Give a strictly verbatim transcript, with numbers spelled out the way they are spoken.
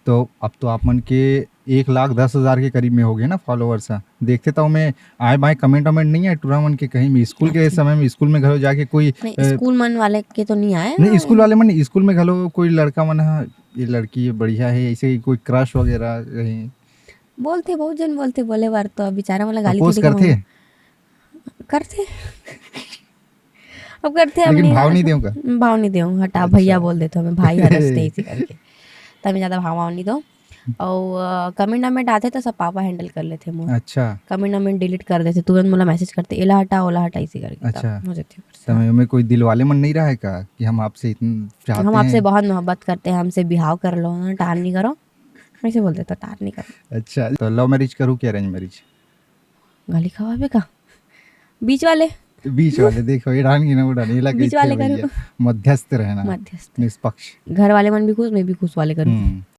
तो अब तो आप मन के एक लाख दस हजार के करीब में हो गए ना फॉलोअर्स ह। देखते तो मैं आए बाएं कमेंट वमेंट नहीं आए टूरा मन के कहीं में। स्कूल के समय में स्कूल में घलो जाके कोई नहीं, स्कूल मन वाले के तो नहीं आए। नहीं, स्कूल वाले मन नहीं, स्कूल में घलो कोई लड़का मन ह, ये लड़की ये बढ़िया है, ऐसे ही कोई क्रश वगैरह कहीं? बोलथे, बहुत जन बोलथे, बोले बार तो अब बेचारा वाला गाली अपोज देके करथे? करथे। अब करथे, अब लेकिन नहीं भाव ना। नहीं देव का? भाव नहीं देव, हटा, अच्छा। भैया बोल देथे, मैं भाई हरस नहीं इसी करके, तब मैं ज्यादा भाव वाव नहीं दो। और कमेंट वमेंट आथे तो सब पापा हैंडल कर लेथे मोर। अच्छा, कमेंट वमेंट डिलीट कर देथे, तुरंत मोला मैसेज करथे, एला हटा, ओला हटा, इसी करके तब अच्छा। हो जाथे। तो मैं, मैं कोई दिल वाले मन नहीं रहा है का कि हम आपसे इतना चाहते हम आपसे हैं? बहुत मोहब्बत करते हैं, हमसे बिहाव कर लो ना, टार नहीं करो, ऐसे बोलते तो टार नहीं करो। अच्छा, तो लव मैरिज करूँ कि अरेंज मैरिज? गाली खवाबे का? बीच वाले। बीच वाले, देखो, ये डाल की ना, वो डाल, ये लगा बीच के वाले भैया, करूँ। मध्यस्थ रहना, मध्यस्थ। निष्पक्ष। घर वाले मन भी खुश, मैं भी खुश वाले करूँ। हम्म।